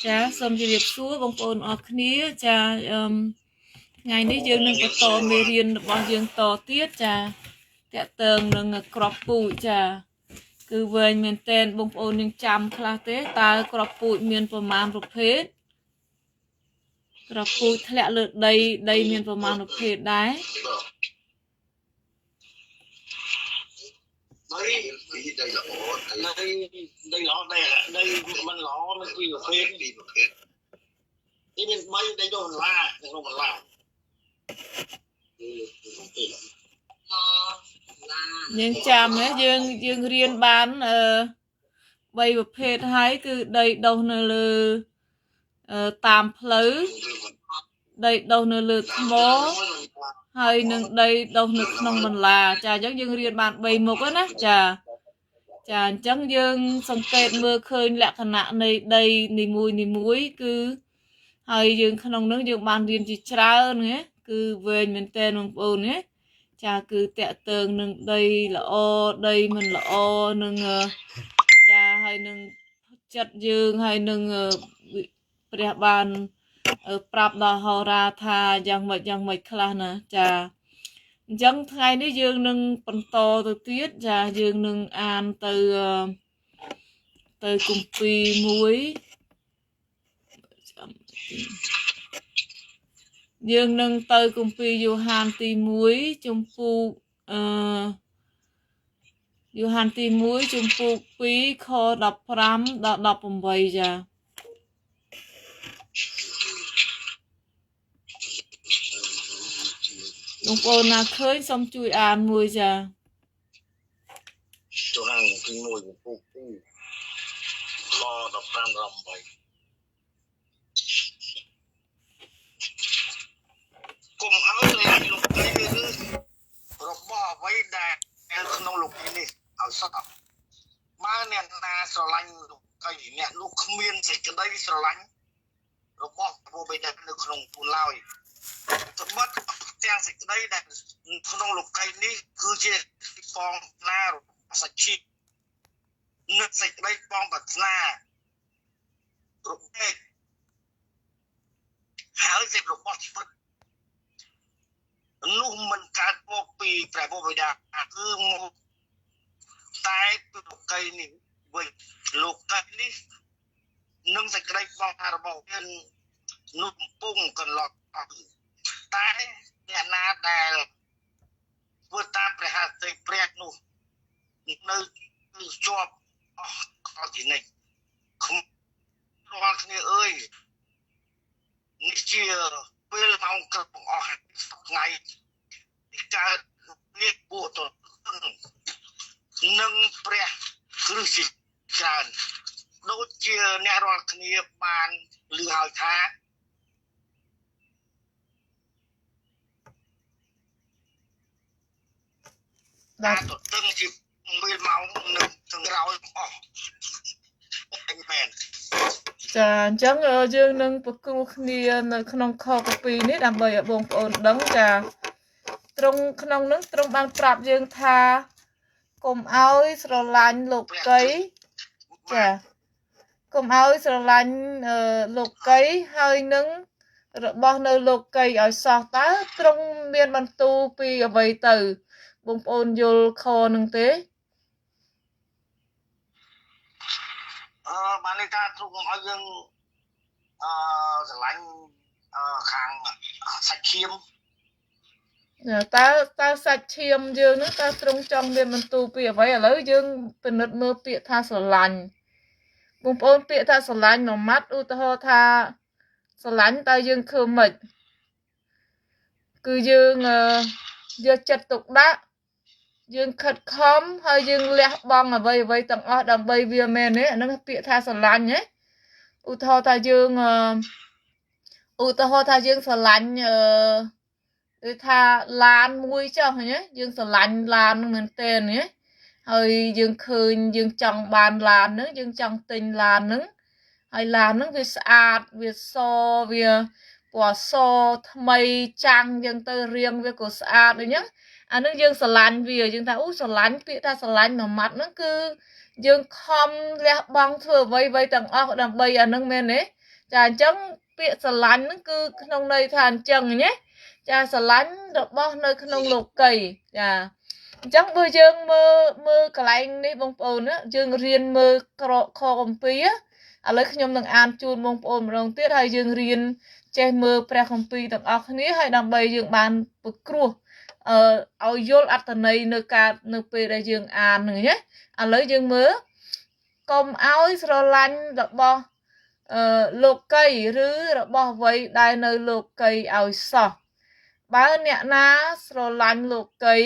ចាសូមជម្រាបសួរបងប្អូនអរគ្នាចាអឺមថ្ងៃនេះយើងនឹងបន្តមេរៀនរបស់យើងតទៀតចាតកតើងនឹងក្របពូជចាគឺវែងមែនតែនបងប្អូននឹងចាំខ្លះទេតើក្របពូជមានប្រមាណប្រភេទក្របពូជធ្លាក់លើដីដីមានប្រមាណប្រភេទដែរ ដីពីដីល្អដីដីល្អដីដីមិនល្អមានពីរប្រភេទពីរប្រភេទនេះមាន3ដីដុះបន្លាក្នុងបន្លា យើងចាំហ៎យើងយើងរៀនបានអឺ3ប្រភេទហើយគឺដីដុះនៅលើតាមផ្លូវដីដុះនៅលើថ្មហើយនឹងដីដុះនៅក្នុងបន្លាចាអញ្ចឹងយើងរៀនបាន3មុខណាចាចាអញ្ចឹងយើងសង្កេតមើលឃើញលក្ខណៈនៃដីនីមួយនីមួយគឺហើយយើងក្នុងនឹងយើងបានរៀនជាច្រើនណាគឺវែងមែនតើបងប្អូនណាចាគឺតកតើងនឹងដីល្អដីមិនល្អនឹងចាហើយនឹងចិត្តយើងហើយនឹងព្រះបានប្រាប់ដល់ហោរាថាយ៉ាងម៉េចយ៉ាងម៉េចខ្លះណាចាអញ្ចឹងថ្ងៃនេះយើងនឹងបន្តទៅទៀតចាយើងនឹងអានទៅទៅគម្ពីរមួយយើងនឹងទៅគម្ពីរយ៉ូហានទី1ជំពូកអឺយ៉ូហានទី1ជំពូក2ខ15ដល់18ចាបងប្អូនណាឃើញសូមជួយអានមួយចា យ៉ូហានទី1ជំពូក2ខ15ដល់18កុំឲ្យស្រឡាញ់លោកីឬរបស់អ្វីដែលក្នុងលោកីនេះឲ្យសោះបើអ្នកណាស្រឡាញ់លោកីអ្នកនោះគ្មានសេចក្តីស្រឡាញ់របស់ព្រះបិតានៅក្នុងខ្លួនឡើយត្បិតទាំងសេចក្តីដែលក្នុងលោកីនេះគឺជាបងណារបស់សច្ឆិនិងសេចក្តីបងប្រាថ្នារបស់ហើយសេចរបស់ជីវិតនោះមិនកើតមកពីព្រះបិតាគឺមកតែពីលោកីនេះវិញលោកីនេះនិងសេចក្តីបងរបស់វានោះកំពុងកន្លងតែអ្នកណាដែលធ្វើតាមព្រះហឫទ័យព្រះនោះនៅជាប់អស់កលទីនេះរាល់គ្នាអើយនេះជាពេលម៉ោងក្រឹបអស់ថ្ងៃនេះកើតមានពួកទៅនឹងព្រះគ្រឹះជាច្រើនដូចជាអ្នករាល់គ្នាបានឮហើយថាការទទឹងជាពេលម៉ោងនឹងក្រោយអស់មែនចាអញ្ចឹងយើងនឹងប្រគ្រោះគ្នានៅក្នុងខកពីនេះដើម្បីឲ្យបងប្អូនដឹងចាត្រង់ក្នុងនឹងត្រង់បានប្រាប់យើងថាកុំឲ្យស្រឡាញ់លោកីចាកុំឲ្យស្រឡាញ់លោកីហើយនឹងរបស់នៅលោកីឲ្យសោះតើត្រង់មានបន្ទូលពីអ្វីទៅបងប្អូនយល់ខនឹងទេបានន័យថាទ្រង់ឲ្យយើងស្រឡាញ់ខាងសាច់ឈាមតើសាច់ឈាមយើងហ្នឹងតើទ្រង់ចង់មានបន្ទូលពីអ្វីឥឡូវយើងពិនិត្យមើលពាក្យថាស្រឡាញ់បងប្អូនពាក្យថាស្រឡាញ់មួយម៉ាត់ឧទាហរណ៍ថាស្រឡាញ់តើយើងធ្វើម៉េចគឺយើងយកចិត្តទុកដាក់យើងខិតខំហើយយើងលះបង់អ្វីអ្វីទាំងអស់ដើម្បីវាមែនទេអាហ្នឹងពាក្យថាស្រឡាញ់ហ៎ឧទាហរណ៍ថាយើងឧទាហរណ៍ថាយើងស្រឡាញ់ដូចថាឡានមួយចុះណាយើងស្រឡាញ់ឡានហ្នឹងមែនទែនណាហើយយើងឃើញយើងចង់បានឡានហ្នឹងយើងចង់ទិញឡានហ្នឹងហើយឡានហ្នឹងវាស្អាតវាសវាពណ៌សថ្មីចាំងយើងទៅរៀងវាក៏ស្អាតអញ្ចឹងអានឹងយើងស្រឡាញ់វាយើងថាអូស្រឡាញ់ពាក្យថាស្រឡាញ់មួយម៉ាត់ហ្នឹងគឺយើងខំលះបង់ធ្វើអ្វីអ្វីទាំងអស់ដើម្បីអានឹងមែនទេ ចាអញ្ចឹងពាក្យស្រឡាញ់ហ្នឹងគឺក្នុងន័យថាអញ្ចឹងណាចាស្រឡាញ់របស់នៅក្នុងលោកីចាអញ្ចឹងបើយើងមើលមើលកន្លែងនេះបងប្អូនណាយើងរៀនមើលក្រកខគម្ពីរឥឡូវខ្ញុំនឹងអានជូនបងប្អូនម្ដងទៀតហើយយើងរៀនចេះមើលព្រះគម្ពីរទាំងអស់គ្នាហើយដើម្បីយើងបានពិគ្រោះឲ្យយល់អត្ថន័យនៅការនៅពេលដែលយើងអានហ្នឹងណាឥឡូវយើងមើលកុំឲ្យស្រឡាញ់របស់លោកីឬរបស់អ្វីដែលនៅលោកីឲ្យសោះបើអ្នកណាស្រឡាញ់លោកី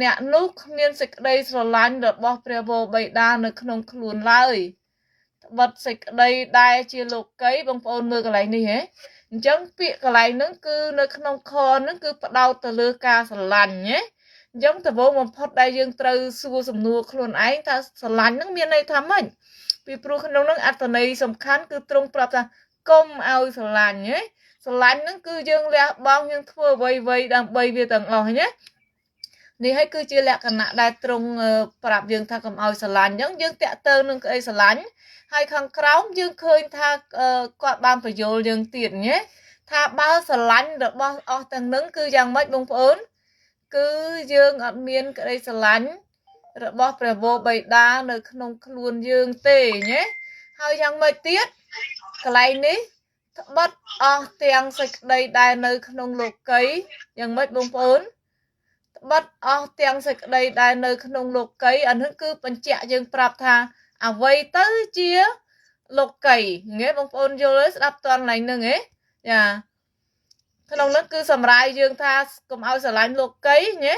អ្នកនោះគ្មានសេចក្តីស្រឡាញ់របស់ព្រះវរបិតានៅក្នុងខ្លួនឡើយត្បិតសេចក្តីដែលជាលោកីបងប្អូនមើលកន្លែងនេះហ៎អញ្ចឹងពាក្យកន្លែងហ្នឹងគឺនៅក្នុងខហ្នឹងគឺផ្ដោតទៅលើការស្រឡាញ់ណាអញ្ចឹងដំបូងបំផុតដែលយើងត្រូវសួរសំណួរខ្លួនឯងថាស្រឡាញ់ហ្នឹងមានន័យថាម៉េចពីព្រោះក្នុងហ្នឹងអត្ថន័យសំខាន់គឺទ្រង់ប្រាប់ថាកុំឲ្យស្រឡាញ់ណាស្រឡាញ់ហ្នឹងគឺយើងលះបង់យើងធ្វើអ្វីៗដើម្បីវាទាំងអស់ណានេះហើយគឺជាលក្ខណៈដែលទ្រង់ប្រាប់យើងថាកុំឲ្យស្រឡាញ់អញ្ចឹងយើងតាក់ទងនឹងក្តីស្រឡាញ់ហើយខាងក្រោមយើងឃើញថាគាត់បានបញ្យល់យើងទៀតណាថាបើស្រឡាញ់របស់អស់ទាំងនឹងគឺយ៉ាងម៉េចបងប្អូនគឺយើងអត់មានក្តីស្រឡាញ់របស់ព្រះវរបិតានៅក្នុងខ្លួនយើងទេណាហើយយ៉ាងម៉េចទៀតកន្លែងនេះត្បិតអស់ទាំងសេចក្តីដែលនៅក្នុងលោកីយ៉ាងម៉េចបងប្អូនត្បិតអស់ទាំងសេចក្តីដែលនៅក្នុងលោកីអានេះគឺបញ្ជាក់យើងប្រាប់ថាអ្វីទៅជាលោកីងេបងប្អូនយល់ទេស្ដាប់តន់ឡើងហ្នឹងហ៎ចាក្នុងនោះគឺសម្រាយយើងថាកុំឲ្យស្រឡាញ់លោកីណា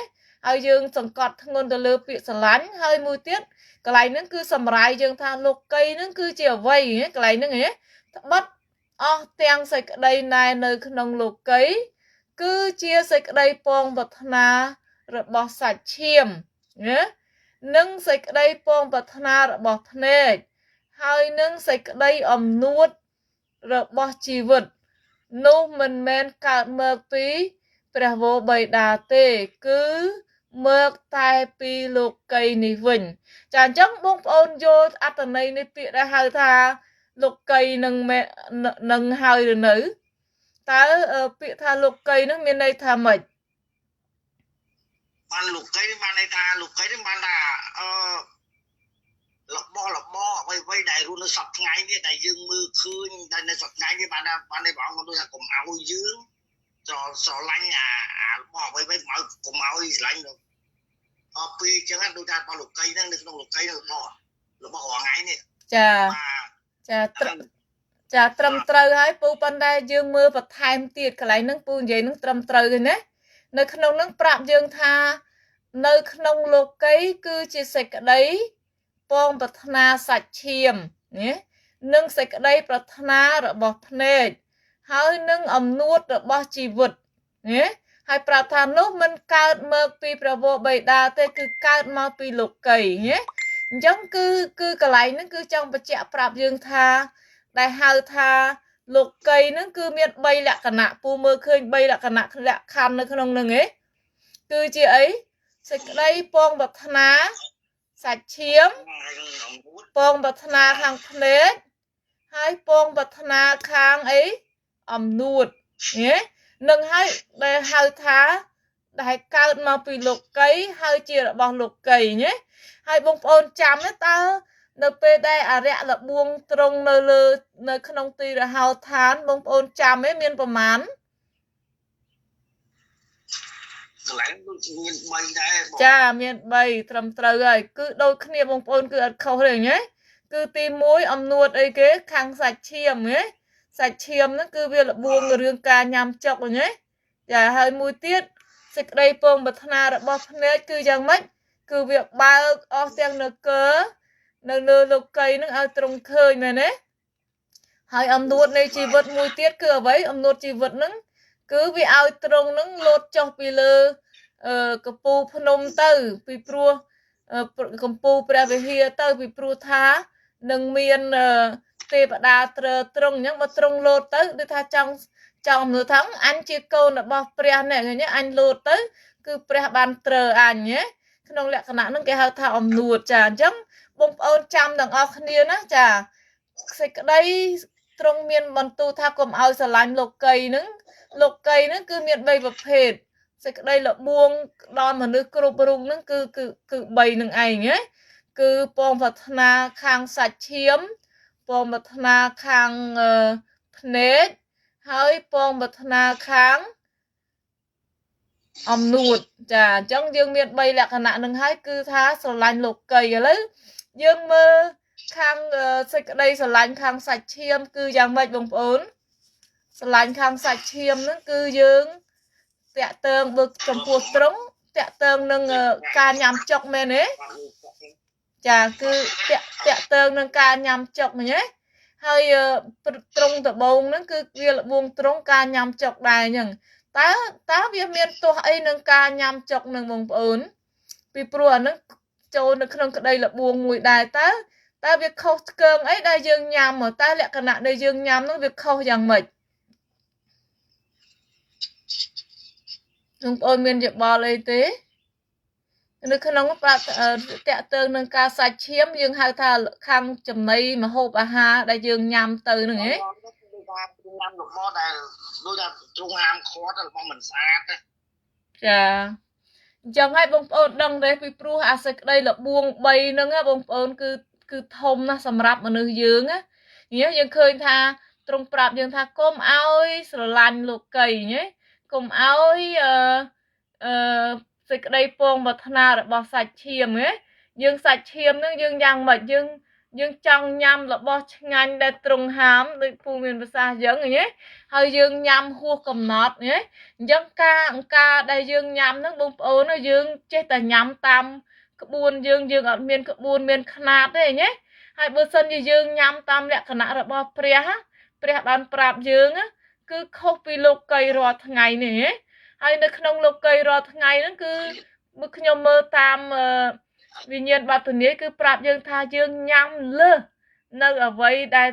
ហើយយើងសង្កត់ធ្ងន់ទៅលើពាក្យស្រឡាញ់ហើយមួយទៀតកន្លែងហ្នឹងគឺសម្រាយយើងថាលោកីហ្នឹងគឺជាអ្វីកន្លែងហ្នឹងហ៎ត្បិតអស់ទាំងសេចក្តីណែនៅក្នុងលោកីគឺជាសេចក្តីពងប្រាថ្នារបស់សាច់ឈាមណានិងសេចក្តីពងប្រាថ្នារបស់ភ្នែកហើយនឹងសេចក្តីអំនួតរបស់ជីវិតនោះមិនមែនកើតមកពីព្រះវរបិតាទេគឺមកតែពីលោកីនេះវិញចាអញ្ចឹងបងប្អូនយល់អត្ថន័យនៃពាក្យដែលហៅថាលោកីនឹងហើយឬនៅតើពាក្យថាលោកីនឹងមានន័យថាម៉េចបានលោកីបានន័យថាលោកីនឹងបានថារបស់របរអ្វីៗដែលរស់នៅសប្តាហ៍ថ្ងៃនេះដែលយើងមើលឃើញដែលនៅសប្តាហ៍ថ្ងៃនេះបានថាបានន័យព្រះអង្គគាត់ថាកុំឲ្យយើងស្រឡាញ់អារបស់អ្វីៗកុំឲ្យស្រឡាញ់អស់ពីអញ្ចឹងដូចថារបស់លោកីហ្នឹងនៅក្នុងលោកីហ្នឹងរបស់រាល់ថ្ងៃនេះចាចាចាត្រឹមត្រូវហើយពូប៉ុន្តែយើងមើលបន្ថែមទៀតកន្លែងហ្នឹងពូនិយាយហ្នឹងត្រឹមត្រូវទេណានៅក្នុងហ្នឹងប្រាប់យើងថានៅក្នុងលោកីគឺជាសេចក្តីពងប្រាថ្នាសាច់ឈាមណានិងសេចក្តីប្រាថ្នារបស់ភ្នែកហើយនឹងអំនួតរបស់ជីវិតណាហើយប្រាប់ថានោះមិនកើតមកពីព្រះវរបិតាទេគឺកើតមកពីលោកីណាអញ្ចឹងគឺកន្លែងហ្នឹងគឺចង់បញ្ជាក់ប្រាប់យើងថាដែលហៅថាលោកីហ្នឹងគឺមាន3លក្ខណៈពូមើលឃើញ3លក្ខណៈលក្ខខណ្ឌនៅក្នុងហ្នឹងឯងគឺជាអីសេចក្តីពងប្រាថ្នាសាច់ឈាមពងប្រាថ្នាខាងភ្នែកហើយពងប្រាថ្នាខាងអីអំនួតណានឹងហើយដែលហៅថាដែលកើតមកពីលោកីហើយជារបស់លោកីណាហើយបងប្អូនចាំណាតើនៅពេលដែលអរិយលបួងត្រង់នៅលើនៅក្នុងទីរហោឋានបងប្អូនចាំទេមានប្រមាណកន្លែងមាន3ដែរបងចាមាន3ត្រឹមត្រូវហើយគឺដូចគ្នាបងប្អូនគឺអត់ខុសទេណាគឺទី1អំនួតអីគេខាងសាច់ឈាមណាសាច់ឈាមហ្នឹងគឺវាលបួងរឿងការញ៉ាំចុកណាចាហើយមួយទៀតសេចក្តីពងប្រាថ្នារបស់ភ្នែកគឺយ៉ាងម៉េចគឺវាបើកអស់ទាំងនគរនៅលើលោកីហ្នឹងឲ្យត្រង់ឃើញមែនទេហើយអំនួតនៃជីវិតមួយទៀតគឺអ្វីអំនួតជីវិតហ្នឹងគឺវាឲ្យត្រង់ហ្នឹងលោតចុះពីលើកពូភ្នំទៅពីព្រោះកំពូលព្រះវិហារទៅពីព្រោះថានឹងមានទេវតាត្រត្រង់អញ្ចឹងបើត្រង់លោតទៅដូចថាចង់មើលថាអញជាកូនរបស់ព្រះនេះឃើញទេអញលោតទៅគឺព្រះបានត្រអញណាក្នុងលក្ខណៈហ្នឹងគេហៅថាអំនួតចាអញ្ចឹងបងប្អូនចាំទាំងអស់គ្នាណាចាសេចក្តី ទ្រង់មានបន្ទូលថាកុំឲ្យស្រឡាញ់លោកីហ្នឹងលោកីហ្នឹងគឺមាន3ប្រភេទសេចក្តីល្បួងដល់មនុស្សគ្រប់រូបហ្នឹងគឺគឺគឺ3នឹងឯងណាគឺពងប្រាថ្នាខាងសាច់ឈាមពងប្រាថ្នាខាងភ្នែកហើយពងប្រាថ្នាខាងអំនួតចាអញ្ចឹងយើងមាន3លក្ខណៈនឹងហើយគឺថាស្រឡាញ់លោកីឥឡូវយើងមើលខាងសេចក្តីស្រឡាញ់ខាងសាច់ឈាមគឺយ៉ាងម៉េចបងប្អូនស្រឡាញ់ខាងសាច់ឈាមហ្នឹងគឺយើងតាក់ទងបើចំពោះត្រង់តាក់ទងនឹងការញ៉ាំចុកមែនទេចាគឺតាក់ទងនឹងការញ៉ាំចុកមែនទេហើយត្រង់ដបងហ្នឹងគឺវាលបួងត្រង់ការញ៉ាំចុកដែរអញ្ចឹងតើវាមានទោសអីនឹងការញ៉ាំចុកនឹងបងប្អូនពីព្រោះអាហ្នឹងចូលនៅក្នុងក្តីលបួងមួយដែរតើវាខុសឆ្គងអីដែលយើងញ៉ាំតើលក្ខណៈដែលយើងញ៉ាំហ្នឹងវាខុសយ៉ាងម៉េចបងប្អូនមានយោបល់អីទេនៅក្នុងប្រាប់តាក់ទងនឹងការសាច់ឈាមយើងហៅថាខាងចំណីម្ហូបអាហារដែលយើងញ៉ាំទៅហ្នឹងឯងញ៉ាំរបស់ដែលដូចថាទ្រង់ហាមឃាត់របស់មិនស្អាតទេចាអញ្ចឹងហើយបងប្អូនដឹងទេពីព្រោះអាសេចក្តីលបួង3ហ្នឹងបងប្អូនគឺធំណាស់សម្រាប់មនុស្សយើងណាយើងឃើញថាទ្រង់ប្រាប់យើងថាកុំឲ្យស្រឡាញ់លោកីណាកុំឲ្យអឺសេចក្តីពងប្រាថ្នារបស់សាច់ឈាមណាយើងសាច់ឈាមហ្នឹងយើងយ៉ាងម៉េចយើងចង់ញ៉ាំរបស់ឆ្ងាញ់ដែលទ្រង់ហាមដូចពូមានប្រសាសន៍អញ្ចឹងណាហើយយើងញ៉ាំហួសកំណត់ណាអញ្ចឹងការដែលយើងញ៉ាំហ្នឹងបងប្អូនយើងចេះតែញ៉ាំតាមក្បួនយើងអត់មានក្បួនមានខ្នាតទេណាហើយបើសិនជាយើងញ៉ាំតាមលក្ខណៈរបស់ព្រះព្រះបានប្រាប់យើងគឺខុសពីលោកីរាល់ថ្ងៃនេះហើយនៅក្នុងលោកីរាល់ថ្ងៃហ្នឹងគឺមើលខ្ញុំមើលតាមវិញ្ញាណបទនាយគឺប្រាប់យើងថាយើងញ៉ាំលើសនៅអ្វីដែល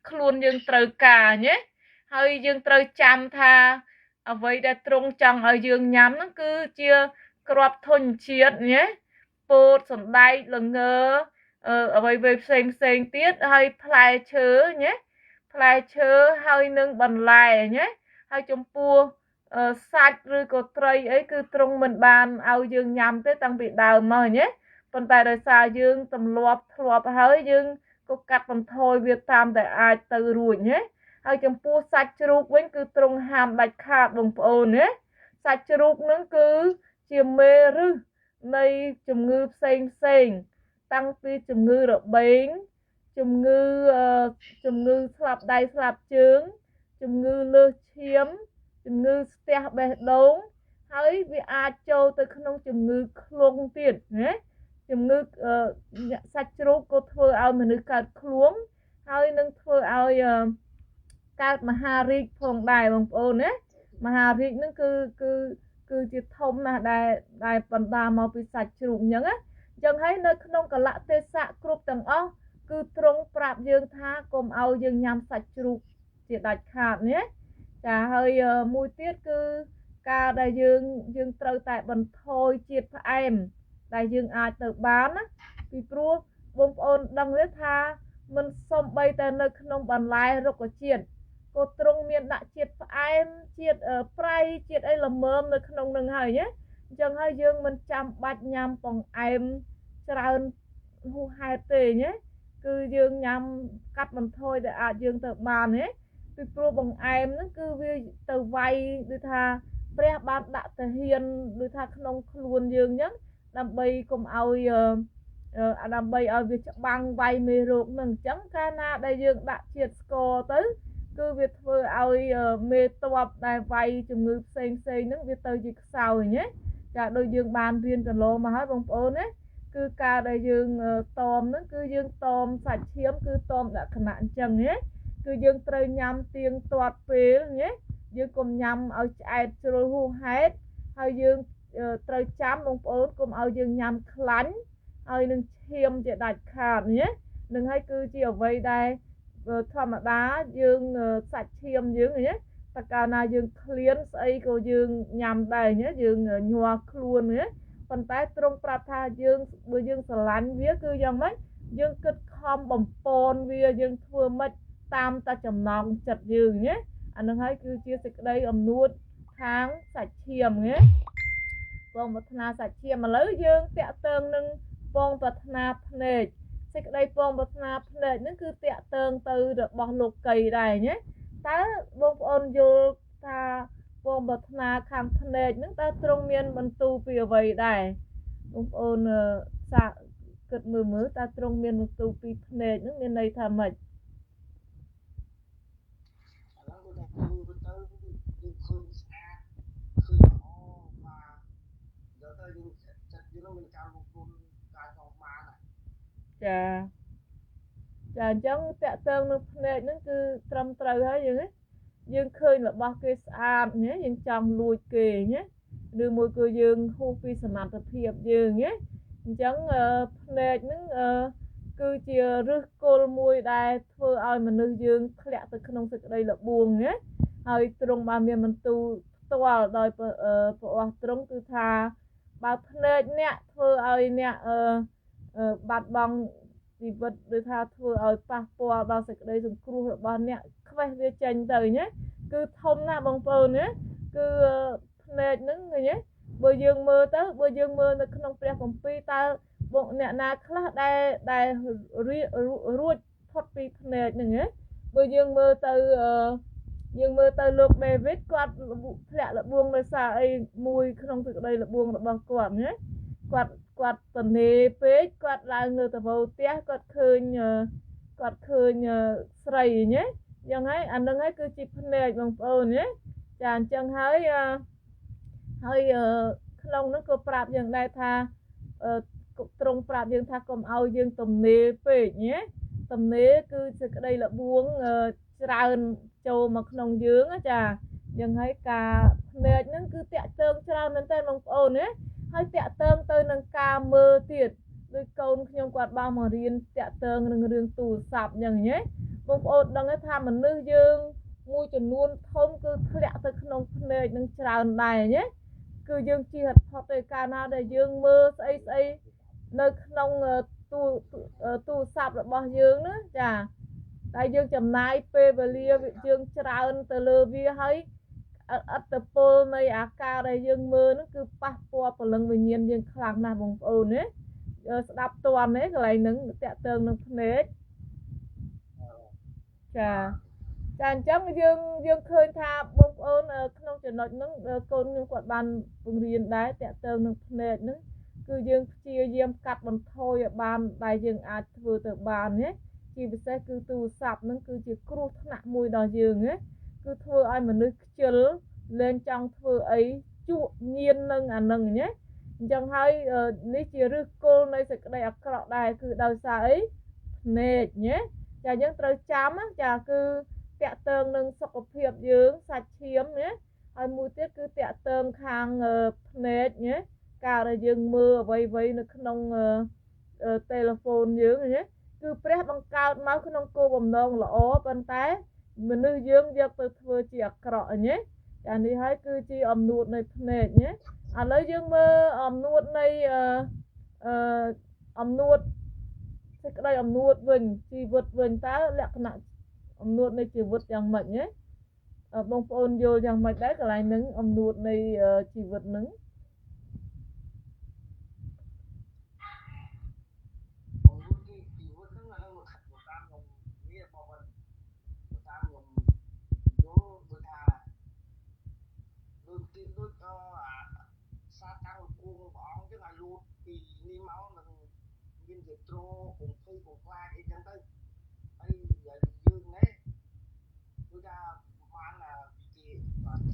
ខ្លួនយើងត្រូវការណាហើយយើងត្រូវចាំថាអ្វីដែលទ្រង់ចង់ឲ្យយើងញ៉ាំហ្នឹងគឺជាគ្រាប់ធញ្ញជាតិណាពោតសណ្ដែកល្ងអ្វីៗផ្សេងផ្សេងទៀតហើយផ្លែឈើណាផ្លែឈើហើយនឹងបន្លែណាហើយចំពោះសាច់ឬក៏ត្រីអីគឺទ្រង់មិនបានឲ្យយើងញ៉ាំទេតាំងពីដើមមកណាប៉ុន្តែដោយសារយើងទម្លាប់ធ្លាប់ហើយយើងក៏កាត់បន្ថយវាតាមតែអាចទៅរួចណាហើយចំពោះសាច់ជ្រូកវិញគឺទ្រង់ហាមដាច់ខាតបងប្អូនណាសាច់ជ្រូកនឹងគឺជាមេរឹសនៃជំងឺផ្សេងផ្សេងតាំងពីជំងឺរបេងជំងឺស្លាប់ដៃស្លាប់ជើងជំងឺលើសឈាមជំងឺស្ទះបេះដូងហើយវាអាចចូលទៅក្នុងជំងឺឃ្លង់ទៀតណាជំងឺសាច់ជ្រូកក៏ធ្វើឲ្យមនុស្សកើតឃ្លួងហើយនឹងធ្វើឲ្យកើតមហារីកផងដែរបងប្អូនណាមហារីកហ្នឹងគឺជាធំណាស់ដែលបណ្ដាមកពីសាច់ជ្រូកអញ្ចឹងណាអញ្ចឹងហើយនៅក្នុងកលៈទេសៈគ្រប់ទាំងអស់គឺទ្រង់ប្រាប់យើងថាកុំឲ្យយើងញ៉ាំសាច់ជ្រូកជាដាច់ខាតណាចាហើយមួយទៀតគឺការដែលយើងត្រូវតែបន្ថយជាតិផ្អែមដែលយើងអាចទៅបានណាពីព្រោះបងប្អូនដឹងទេថាមិនសំបីតែនៅក្នុងបន្លែរុក្ខជាតិក៏ទ្រង់មានដាក់ជាតិផ្អែមជាតិប្រៃជាតិអីល្មមនៅក្នុងនឹងហើយណាអញ្ចឹងហើយយើងមិនចាំបាច់ញ៉ាំបង្អែមច្រើនហួសហេតុទេណាគឺយើងញ៉ាំកាត់បន្ថយដែលអាចយើងទៅបានណាពីព្រោះបង្អែមហ្នឹងគឺវាទៅវាយដូចថាព្រះបានដាក់ទាហានដូចថាក្នុងខ្លួនយើងអញ្ចឹងដើម្បីកុំឲ្យដើម្បីឲ្យវាច្បាំងវាយមេរោគហ្នឹងអញ្ចឹងកាលណាដែលយើងដាក់ជាតិស្ករទៅគឺវាធ្វើឲ្យមេតបដែលវាយជំងឺផ្សេងផ្សេងហ្នឹងវាទៅជាខ្សោយណាចាដូចយើងបានរៀនកន្លងមកហើយបងប្អូនណាគឺការដែលយើងតមហ្នឹងគឺយើងតមសាច់ឈាមគឺតមលក្ខណៈអញ្ចឹងណាគឺយើងត្រូវញ៉ាំទៀងទាត់ពេលណាយើងកុំញ៉ាំឲ្យឆ្អែតជ្រុលហួសហេតុហើយយើងត្រូវចាំបងប្អូនកុំឲ្យយើងញ៉ាំខ្លាញ់ហើយនឹងឈាមជាដាច់ខាតណានឹងហើយគឺជាអ្វីដែលធម្មតាយើងសាច់ឈាមយើងណាតើកាលណាយើងឃ្លានស្អីក៏យើងញ៉ាំដែរណាយើងញ័រខ្លួនណាប៉ុន្តែទ្រង់ប្រាប់ថាយើងបើយើងស្រឡាញ់វាគឺយ៉ាងម៉េចយើងគិតខំបំពន់វាយើងធ្វើម៉េច តាមតែចំណងចិត្តយើងណាអានឹងហើយគឺជាសេចក្តីអំនួតខាងសាច់ឈាមណាពងប្រាថ្នាសាច់ឈាមឥឡូវយើងតាក់ទងនឹងពងប្រាថ្នាភ្នែកសេចក្តីពងប្រាថ្នាភ្នែកហ្នឹងគឺតាក់ទងទៅរបស់លោកីដែរណាតើបងប្អូនយល់ថាពងប្រាថ្នាខាងភ្នែកហ្នឹងតើទ្រង់មានបន្ទូលពីអ្វីដែរបងប្អូនសាកគិតមើលមើលតើទ្រង់មានបន្ទូលពីភ្នែកហ្នឹងមានន័យថាម៉េច ឥឡូវដូចថាមើលទៅយើងឃើញស្អាតឃើញល្អបាទយកទៅយើងចិត្តយើងនឹងមានការលុបលុនការចង់បាន ចាចាអញ្ចឹងតាក់ទងនឹងភ្នែកហ្នឹងគឺត្រឹមត្រូវហើយយើងណាយើងឃើញរបស់គេស្អាតណាយើងចង់លួចគេណាឬមួយគឺយើងហួសពីសមត្ថភាពយើងណាអញ្ចឹងភ្នែកហ្នឹងគឺជាឫសគល់មួយដែលធ្វើឲ្យមនុស្សយើងធ្លាក់ទៅក្នុងសេចក្តីល្បួងណាហើយទ្រង់បានមានបន្ទូលផ្ទាល់ដោយព្រះអស់ទ្រង់គឺថាបើភ្នែកអ្នកធ្វើឲ្យអ្នកបាត់បង់ជីវិតឬថាធ្វើឲ្យប៉ះពាល់ដល់សេចក្តីសង្គ្រោះរបស់អ្នកខ្វេះវាចេញទៅណាគឺធំណាស់បងប្អូនណាគឺភ្នែកហ្នឹងឃើញទេបើយើងមើលទៅបើយើងមើលនៅក្នុងព្រះគម្ពីរតើបងអ្នកណាខ្លះដែលរួចផុតពីភ្នែកហ្នឹងណាបើយើងមើលទៅយើងមើលទៅលោកដេវីតគាត់ធ្លាក់លបួងដោយសារអីមួយក្នុងសេចក្តីលបួងរបស់គាត់ណាគាត់តនេពេកគាត់ឡើងលើតវោផ្ទះគាត់ឃើញគាត់ឃើញស្រីណាយ៉ាងហើយអានឹងហើយគឺជាភ្នែកបងប្អូនណាចាអញ្ចឹងហើយហើយក្នុងនោះក៏ប្រាប់យើងដែរថាទ្រង់ប្រាប់យើងថាកុំឲ្យយើងទំនេរពេកណាទំនេរគឺសេចក្តីលបួងច្រើនចូលមកក្នុងយើងចាយ៉ាងហើយការភ្នែកហ្នឹងគឺតាក់ទងច្រើនមែនតើបងប្អូនណាហើយតាក់ទងទៅនឹងការមើលទៀតដូចកូនខ្ញុំគាត់បានមករៀនតាក់ទងនឹងរឿងទូរស័ព្ទយ៉ាងញ៉េបងប្អូនដឹងថាមនុស្សយើងមួយចំនួនធំគឺធ្លាក់ទៅក្នុងភ្នែកនឹងច្រើនដែរញ៉េគឺយើងជិះអត់ផុតទេកាលណាដែលយើងមើលស្អីស្អីនៅក្នុងទូរស័ព្ទរបស់យើងណាចាតែយើងចំណាយពេលវេលាយើងច្រើនទៅលើវាហើយអត្តពលនៃអាការដែលយើងមើលហ្នឹងគឺប៉ះពាល់ព្រលឹងវិញ្ញាណយើងខ្លាំងណាស់បងប្អូនណាស្ដាប់តន់ទេកន្លែងហ្នឹងតាក់ទងនឹងភ្នែកចាចាអញ្ចឹងយើងឃើញថាបងប្អូនក្នុងចំណុចហ្នឹងកូនខ្ញុំគាត់បានបង្រៀនដែរតាក់ទងនឹងភ្នែកហ្នឹងគឺយើងព្យាយាមកាត់បន្ថយឲ្យបានដែលយើងអាចធ្វើទៅបានណាជាពិសេសគឺទូរស័ព្ទហ្នឹងគឺជាគ្រោះថ្នាក់មួយដល់យើងណាគឺធ្វើឲ្យមនុស្សខ្ជិលលែងចង់ធ្វើអីជក់ញៀននឹងអានឹងណាអញ្ចឹងហើយនេះជាឫសគល់នៃសេចក្តីអាក្រក់ដែរគឺដោយសារអីភ្នែកណាចាយើងត្រូវចាំចាគឺតាក់ទងនឹងសុខភាពយើងសាច់ឈាមណាហើយមួយទៀតគឺតាក់ទងខាងភ្នែកណាការដែលយើងមើលអ្វីៗនៅក្នុងទូរហ្វូនយើងណាគឺព្រះបង្កើតមកក្នុងគោលបំណងល្អប៉ុន្តែមនុស្សយើងយកទៅធ្វើជាអាក្រក់ណាចានេះហើយគឺជាអំនួតនៃភ្នែកណាឥឡូវយើងមើលអំនួតនៃអឺអំនួតសេចក្តីអំនួតវិញជីវិតវិញតើលក្ខណៈអំនួតនៃជីវិតយ៉ាងម៉េចណាបងប្អូនយល់យ៉ាងម៉េចដែរកន្លែងហ្នឹងអំនួតនៃជីវិតហ្នឹង អំនួតជីវិតហ្នឹងអាហ្នឹងតាមខ្ញុំវាបងប្អូនតាមខ្ញុំយល់ដូចថាដូចទីដូចអាសាតាំងលគួងព្រះអង្គចឹងឲ្យលូតពីនេះមកនឹងមានជាត្រកុំភ័យកុំខ្លាចអីចឹងទៅហើយយើងនេះដូចថាបានគេ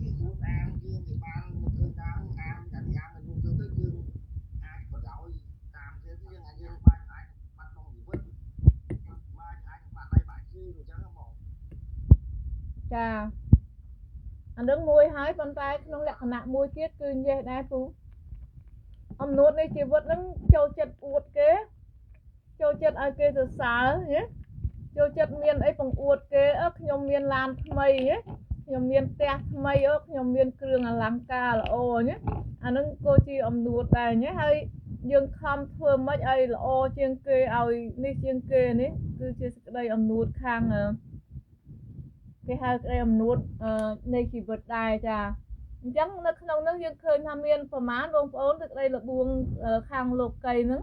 គេអួតអាងយើងគេបានឃើញតាមអាងតែនេះអាងទៅទៅយើងអាចបដោយតាមគេយើងអាចយើងបានអាចបាត់ក្នុងជីវិតបានអាចបាត់ដៃបាក់ជើងអញ្ចឹងបង ចាអានឹងមួយហើយប៉ុន្តែក្នុងលក្ខណៈមួយទៀតគឺនិយាយដែរពូអំនួតនៃជីវិតហ្នឹងចូលចិត្តអួតគេចូលចិត្តឲ្យគេសរសើរណាចូលចិត្តមានអីបង្អួតគេអឺខ្ញុំមានឡានថ្មីណាខ្ញុំមានផ្ទះថ្មីអឺខ្ញុំមានគ្រឿងអលង្ការល្អណាអានឹងក៏ជាអំនួតដែរណាហើយយើងខំធ្វើម៉េចឲ្យល្អជាងគេឲ្យនេះជាងគេនេះគឺជាសេចក្តីអំនួតខាង គេហៅក្តីអំនួតនៃជីវិតដែរចាអញ្ចឹងនៅក្នុងនោះយើងឃើញថាមានប្រមាណបងប្អូនសេចក្តីល្បួងខាងលោកីហ្នឹង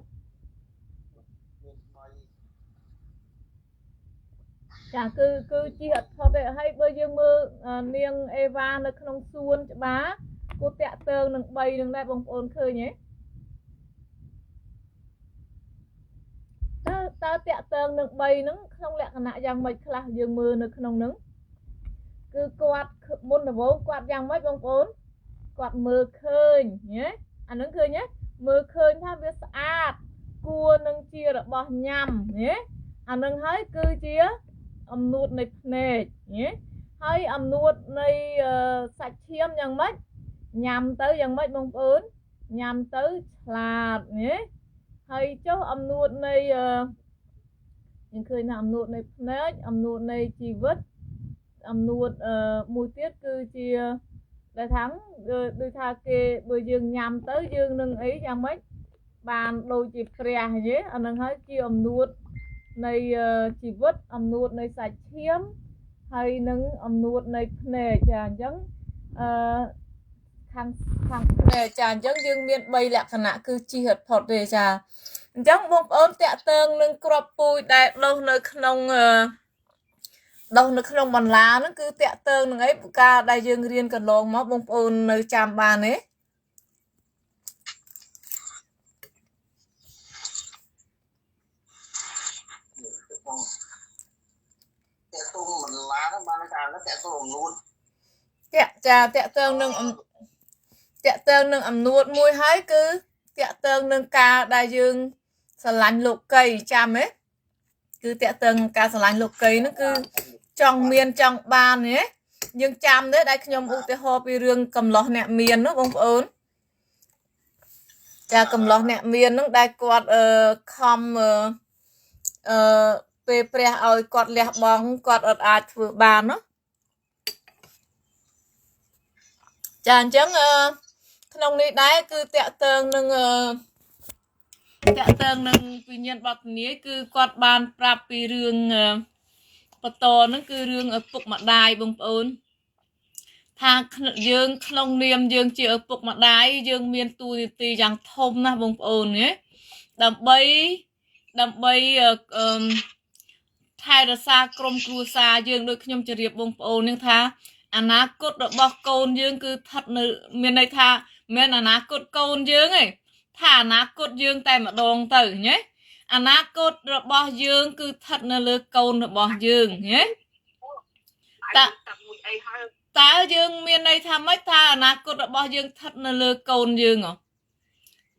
មានបី ចាគឺជិះអត់ផុតទេហើយបើយើងមើលនាងអេវ៉ានៅក្នុងសួនច្បារគូតាក់ទងនឹង3នឹងដែរបងប្អូនឃើញទេតើតាក់ទងនឹង3ហ្នឹងក្នុងលក្ខណៈយ៉ាងម៉េចខ្លះយើងមើលនៅក្នុងហ្នឹងគឺគាត់មុនដំបូងគាត់យ៉ាងម៉េចបងប្អូនគាត់មើលឃើញណាអាហ្នឹងឃើញទេមើលឃើញថាវាស្អាតគួរនឹងជារបស់ញ៉ាំណាអាហ្នឹងហើយគឺជាអំនួតនៃភ្នែកណាហើយអំនួតនៃសាច់ឈាមយ៉ាងម៉េចញ៉ាំទៅយ៉ាងម៉េចបងប្អូនញ៉ាំទៅឆ្លាតណាហើយចុះអំនួតនៃយើងឃើញថាអំនួតនៃភ្នែកអំនួតនៃជីវិតអំនួតមួយទៀតគឺជាដែលថាដូចថាគេបើយើងញ៉ាំទៅយើងនឹងអីយ៉ាងម៉េចបានដូចជាព្រះយេអានឹងហើយជាអំនួតនៃជីវិតអំនួតនៃសាច់ឈាមហើយនឹងអំនួតនៃភ្នែកចាអញ្ចឹងអឺខាងភ្នែកចាអញ្ចឹងយើងមាន3លក្ខណៈគឺជិះអត់ផុតទេចាអញ្ចឹងបងប្អូនតាក់ទងនឹងក្របពូជដែលដុះនៅក្នុងដុះនៅក្នុងបន្លាហ្នឹងគឺតាក់ទងនឹងអីការដែលយើងរៀនកន្លងមកបងប្អូននៅចាំបានទេ តាក់ទងបន្លាហ្នឹងបានថាតាក់ទងអំនួតតាក់ចាតាក់ទងនឹងតាក់ទងនឹងអំនួតមួយហើយគឺតាក់ទងនឹងការដែលយើងស្រឡាញ់លោកីចាំទេគឺតាក់ទងការស្រឡាញ់លោកីហ្នឹងគឺចង់មានចង់បានទេយើងចាំទេដែលខ្ញុំឧទាហរណ៍ពីរឿងកំឡោះអ្នកមាននោះបងប្អូនចាកំឡោះអ្នកមានហ្នឹងដែលគាត់ខំពេលព្រះឲ្យគាត់លះបង់គាត់អត់អាចធ្វើបានណាចាអញ្ចឹងក្នុងនេះដែរគឺតាក់ទងនឹងតាក់ទងនឹងវិញ្ញាណបទនាយគឺគាត់បានប្រាប់ពីរឿងបន្តហ្នឹងគឺរឿងឪពុកម្ដាយបងប្អូនថាយើងក្នុងនាមយើងជាឪពុកម្ដាយយើងមានតួនាទីយ៉ាងធំណាស់បងប្អូនណាដើម្បីថែរក្សាក្រុមគ្រួសារយើងដូចខ្ញុំជម្រាបបងប្អូននឹងថាអនាគតរបស់កូនយើងគឺស្ថិតនៅមានន័យថាមិនអនាគតកូនយើងទេថាអនាគតយើងតែម្ដងទៅណាអនាគតរបស់យើងគឺស្ថិតនៅលើកូនរបស់យើងណាតើយើងមានន័យថាម៉េចថាអនាគតរបស់យើងស្ថិតនៅលើកូនយើងហ៎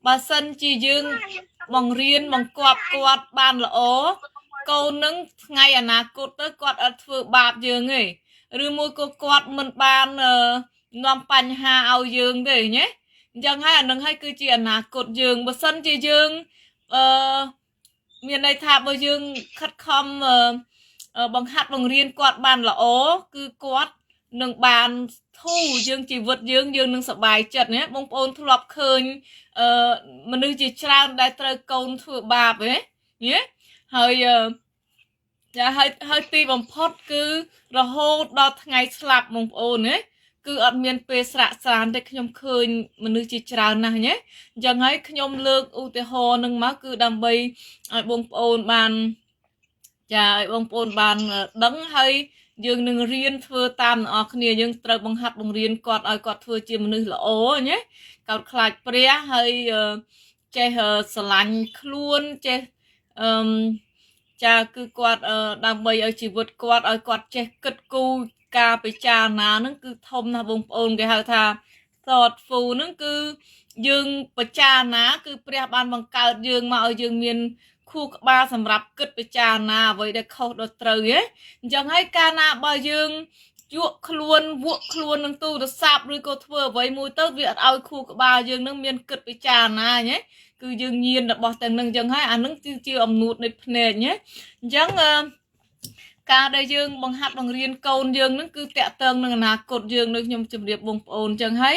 បើសិនជាយើងបង្រៀនបង្គាប់គាត់បានល្អកូននឹងថ្ងៃអនាគតទៅគាត់អត់ធ្វើបាបយើងទេឬមួយក៏គាត់មិនបាននាំបញ្ហាឲ្យយើងទេណាអញ្ចឹងហើយអានឹងហើយគឺជាអនាគតយើងបើសិនជាយើងមានន័យថាបើយើងខិតខំបង្ហាត់បង្រៀនគាត់បានល្អគឺគាត់នឹងបានធូរយើងជីវិតយើងយើងនឹងសប្បាយចិត្តណាបងប្អូនធ្លាប់ឃើញមនុស្សជាច្រើនដែលត្រូវកូនធ្វើបាបទេណាហើយចាហើយទីបំផុតគឺរហូតដល់ថ្ងៃស្លាប់បងប្អូនណាគឺអត់មានពេលស្រាក់ស្រានទេខ្ញុំឃើញមនុស្សជាច្រើនណាស់ណាអញ្ចឹងហើយខ្ញុំលើកឧទាហរណ៍នឹងមកគឺដើម្បីឲ្យបងប្អូនបានចាឲ្យបងប្អូនបានដឹងហើយយើងនឹងរៀនធ្វើតាមអ្នកនរគ្នាយើងត្រូវបង្ហាត់បង្រៀនគាត់ឲ្យគាត់ធ្វើជាមនុស្សល្អណាកោតខ្លាចព្រះហើយចេះស្រឡាញ់ខ្លួនចេះចាគឺគាត់ដើម្បីឲ្យជីវិតគាត់ឲ្យគាត់ចេះគិតគូរការពិចារណាហ្នឹងគឺធំណាស់បងប្អូនគេហៅថា thoughtful ហ្នឹងគឺយើងពិចារណាគឺព្រះបានបង្កើតយើងមកឲ្យយើងមានខួរក្បាលសម្រាប់គិតពិចារណាអ្វីដែលខុសដល់ត្រូវហ៎អញ្ចឹងហើយកាលណាបើយើងជក់ខ្លួនវក់ខ្លួននឹងទូរស័ព្ទឬក៏ធ្វើអ្វីមួយទៅវាអត់ឲ្យខួរក្បាលយើងនឹងមានគិតពិចារណាហ៎គឺយើងញៀនរបស់ទាំងនឹងអញ្ចឹងហើយអានឹងគឺជាអំនួតនៃភ្នែកណាអញ្ចឹងការដែលយើងបង្ហាត់បង្រៀនកូនយើងនឹងគឺតាក់ទងនឹងអនាគតយើងនៅខ្ញុំជម្រាបបងប្អូនអញ្ចឹងហើយ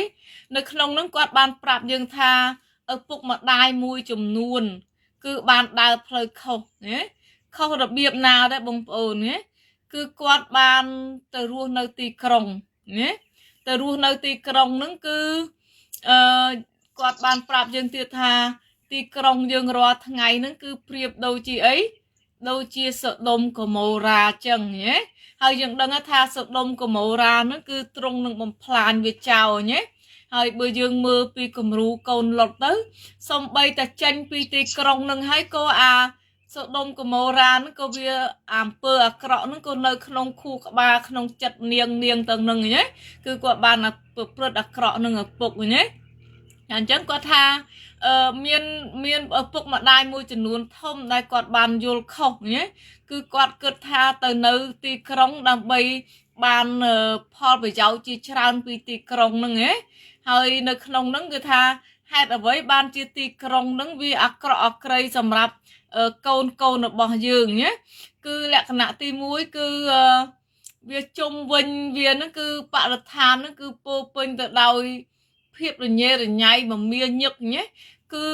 នៅក្នុងនឹងគាត់បានប្រាប់យើងថាឪពុកម្ដាយមួយចំនួនគឺបានដើរផ្លូវខុសណាខុសរបៀបណាដែរបងប្អូនណា គឺគាត់បានទៅរស់នៅទីក្រុងណាទៅរស់នៅទីក្រុងហ្នឹងគឺអឺគាត់បានប្រាប់យើងទៀតថាទីក្រុងយើងរាល់ថ្ងៃហ្នឹងគឺប្រៀបដូចជាអីដូចជាសូដុំកូម៉ូរ៉ាចឹងណាហើយយើងដឹងថាសូដុំកូម៉ូរ៉ាហ្នឹងគឺទ្រង់នឹងបំផ្លាញវាចោលណាហើយបើយើងមើលពីគំរូកូនលុតទៅសំបីតែចេញពីទីក្រុងនឹងហើយក៏អាសូដុំកូម៉ូរ៉ាហ្នឹងក៏វាអំពើអាក្រក់ហ្នឹងក៏នៅក្នុងខួរក្បាលក្នុងចិត្តនាងនាងទាំងហ្នឹងណាគឺគាត់បានប្រព្រឹត្តអាក្រក់នឹងឪពុកណាអញ្ចឹងគាត់ថាមានមានឪពុកម្ដាយមួយចំនួនធំដែលគាត់បានយល់ខុសណាគឺគាត់គិតថាទៅនៅទីក្រុងដើម្បីបានផលប្រយោជន៍ជាច្រើនពីទីក្រុងហ្នឹងណាហើយនៅក្នុងហ្នឹងគឺថាហេតុអ្វីបានជាទីក្រុងហ្នឹងវាអាក្រក់អាក្រីសម្រាប់កូនកូនរបស់យើងណាគឺលក្ខណៈទី1គឺវាជុំវិញវាហ្នឹងគឺបរិស្ថានហ្នឹងគឺពោពេញទៅដោយភាពរញ៉េរញ៉ៃមមាញឹកណាគឺ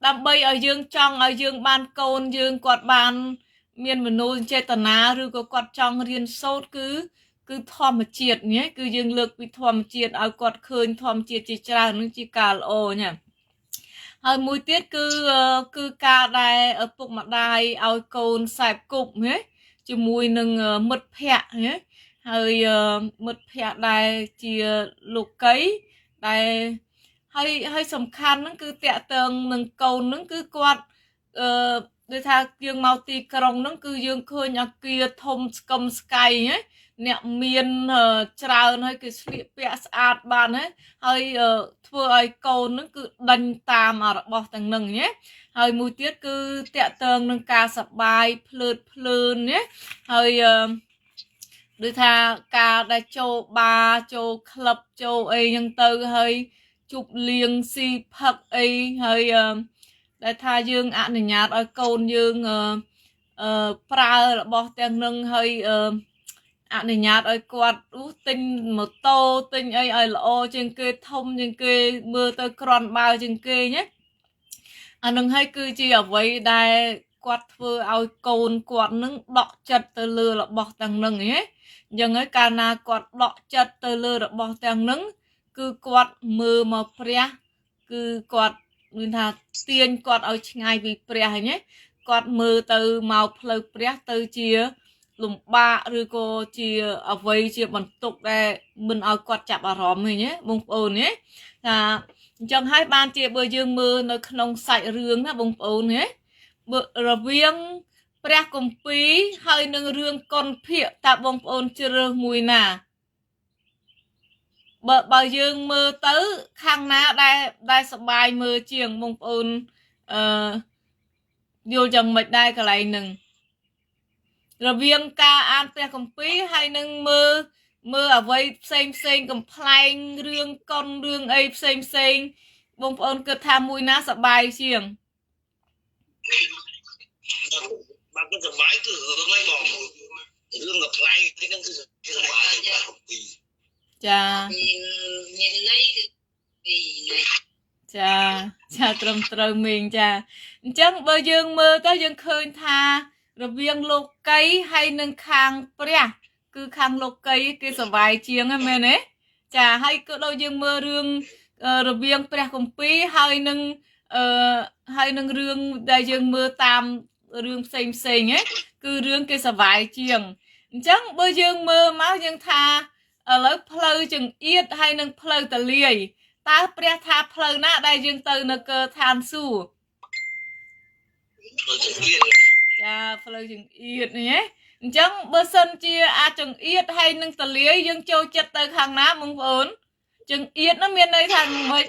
ដើម្បីឲ្យយើងចង់ឲ្យយើងបានកូនយើងគាត់បានមានមនោចេតនាឬក៏គាត់ចង់រៀនសូត្រគឺគឺធម្មជាតិណាគឺយើងលើកពីធម្មជាតិឲ្យគាត់ឃើញធម្មជាតិជាច្រើននឹងជាការល្អណាហើយមួយទៀតគឺគឺការដែលឪពុកម្ដាយឲ្យកូនខ្សែគប់ណាជាមួយនឹងមិត្តភ័ក្តិណាហើយមិត្តភ័ក្តិដែលជាលោកីដែលហើយហើយសំខាន់ហ្នឹងគឺតាក់ទងនឹងកូនហ្នឹងគឺគាត់អឺដូចថាយើងមកទីក្រុងហ្នឹងគឺយើងឃើញអាគារធំស្កឹមស្កៃណាអ្នកមានច្រើនហើយគេស្លៀកពាក់ស្អាតបានណាហើយធ្វើឲ្យកូនហ្នឹងគឺដេញតាមរបស់ទាំងហ្នឹងណាហើយមួយទៀតគឺតាក់ទងនឹងការសបាយភ្លើតភ្លើនណាហើយដូចថាការដែលចូលបារចូលក្លឹបចូលអីហ្នឹងទៅហើយជប់លៀងស៊ីផឹកអីហើយដែលថាយើងអនុញ្ញាតឲ្យកូនយើងអឺប្រើរបស់ទាំងនឹងហើយអឺអនុញ្ញាតឲ្យគាត់ទិញម៉ូតូទិញអីឲ្យល្អជាងគេធំជាងគេមើលទៅក្រាន់បើជាងគេណាអានឹងហើយគឺជាអ្វីដែលគាត់ធ្វើឲ្យកូនគាត់នឹងដកចិត្តទៅលើរបស់ទាំងនឹងណាអញ្ចឹងហើយកាលណាគាត់ដកចិត្តទៅលើរបស់ទាំងនឹងគឺគាត់មើលមកព្រះគឺគាត់មានថាទាញគាត់ឲ្យឆ្ងាយពីព្រះហ្នឹងណាគាត់មើលទៅមកផ្លូវព្រះទៅជាលំបាកឬក៏ជាអ្វីជាបន្ទុកដែលមិនឲ្យគាត់ចាប់អារម្មណ៍ទេណាបងប្អូនណាថាអញ្ចឹងហើយបានជាបើយើងមើលនៅក្នុងសាច់រឿងណាបងប្អូនណាបើរវាងព្រះគម្ពីរហើយនឹងរឿងកុនភាគតើបងប្អូនជ្រើសមួយណាបើយើងមើលទៅខាងណាដែលសប្បាយមើលជាងបងប្អូនអឺយល់យ៉ាងម៉េចដែរកន្លែងហ្នឹងរវាងការអានព្រះគម្ពីរហើយនឹងមើលមើលអ្វីផ្សេងផ្សេងកំប្លែងរឿងកុនរឿងអីផ្សេងផ្សេងបងប្អូនគិតថាមួយណាសប្បាយជាង បើគិតសប្បាយគឺរឿងហ្នឹងបងរឿងកំប្លែងហ្នឹងគឺសប្បាយព្រះគម្ពីរចាមានន័យគឺពីន័យចាចាត្រឹមត្រូវមីងចាអញ្ចឹងបើយើងមើលទៅយើងឃើញថារវាងលោកីហើយនឹងខាងព្រះគឺខាងលោកីគេសប្បាយជាងហ្នឹងមែនទេចាហើយក៏ដូចយើងមើលរឿងរវាងព្រះគម្ពីរហើយនឹងអឺហើយនឹងរឿងដែលយើងមើលតាមរឿងផ្សេងផ្សេងហ៎គឺរឿងគេសប្បាយជាងអញ្ចឹងបើយើងមើលមកយើងថាឥឡូវផ្លូវចង្អៀតហើយនឹងផ្លូវតលាយតើព្រះថាផ្លូវណាដែលយើងទៅនៅកើឋានសួគ៌ ផ្លូវចង្អៀតចាផ្លូវចង្អៀតនេះណាអញ្ចឹងបើសិនជាអាចង្អៀតហើយនឹងតលាយយើងចូលចិត្តទៅខាងណាបងប្អូនចង្អៀតនោះមានន័យថាម៉េច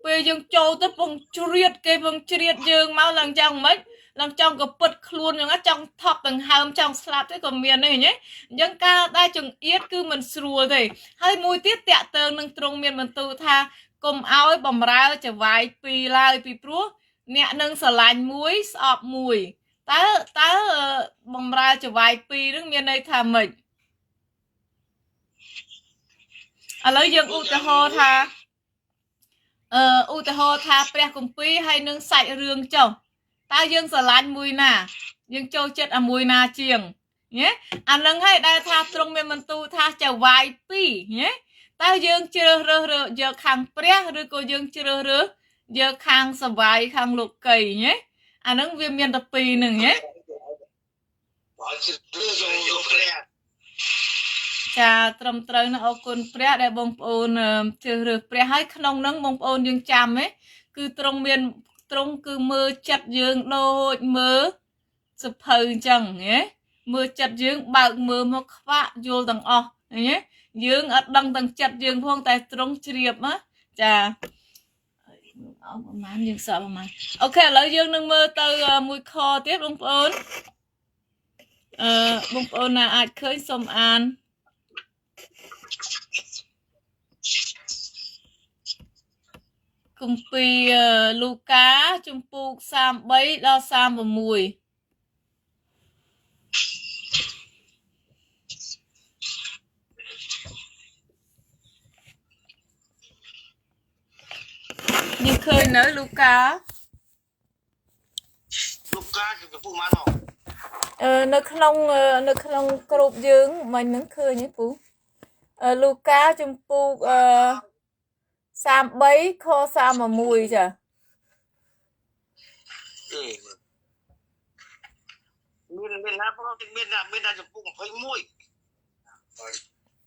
ពេលយើងចូលទៅពងជ្រៀតគេពងជ្រៀតយើងមកឡើងចង់ម៉េចឡើងចង់ក៏ពិតខ្លួនយ៉ាងណាចង់ថប់ដង្ហើមចង់ស្លាប់ទេក៏មានដែរញ៉េអញ្ចឹងការដែលចង្អៀតគឺមិនស្រួលទេហើយមួយទៀតតាក់ទងនឹងត្រង់មានបន្ទូលថាកុំឲ្យបំរើចវាយពីរឡើយពីព្រោះអ្នកនឹងស្រឡាញ់មួយស្អប់មួយតើតើបំរើចវាយពីរនឹងមានន័យថាម៉េចឥឡូវយើងឧទាហរណ៍ថាឧទាហរណ៍ថាព្រះគម្ពីរហើយនឹងសាច់រឿងចុះតើយើងស្រឡាញ់មួយណាយើងចូលចិត្តអាមួយណាជាង ណាអានឹងហើយដែលថាទ្រង់មានបន្ទូលថាចវាយពីរណាតើយើងជ្រើសរើសយកខាងព្រះឬក៏យើងជ្រើសរើសយកខាងសវាយខាងលោកីណាអានឹងវាមានតែពីរហ្នឹងណា បើជ្រើសយកព្រះ ចាត្រឹមត្រូវណាស់អរគុណព្រះដែលបងប្អូនជ្រើសរើសព្រះហើយក្នុងហ្នឹងបងប្អូនយើងចាំហ៎គឺទ្រង់មានទ្រង់គឺមើលចិត្តយើងដូចមើលសភៅអញ្ចឹងណាមើលចិត្តយើងបើកមើលមកខ្វាក់យល់ទាំងអស់ណាយើងអត់ដឹងទាំងចិត្តយើងផងតែទ្រង់ជ្រាបណាចាអស់ប្រហែលយើងសក់ប្រហែលអូខេឥឡូវយើងនឹងមើលទៅមួយខទៀតបងប្អូនអឺបងប្អូនណាអាចឃើញសូមអានគម្ពីរលូកាជំពូក33ដល់36យើងឃើញនៅលូកា លូកាជំពូកម៉ាននៅក្នុងនៅក្នុងក្រុមយើងមិញហ្នឹងឃើញទេពូលូកាជំពូក33ខ31ចា មានមានណាបងមានណាមានណាចំពោះ21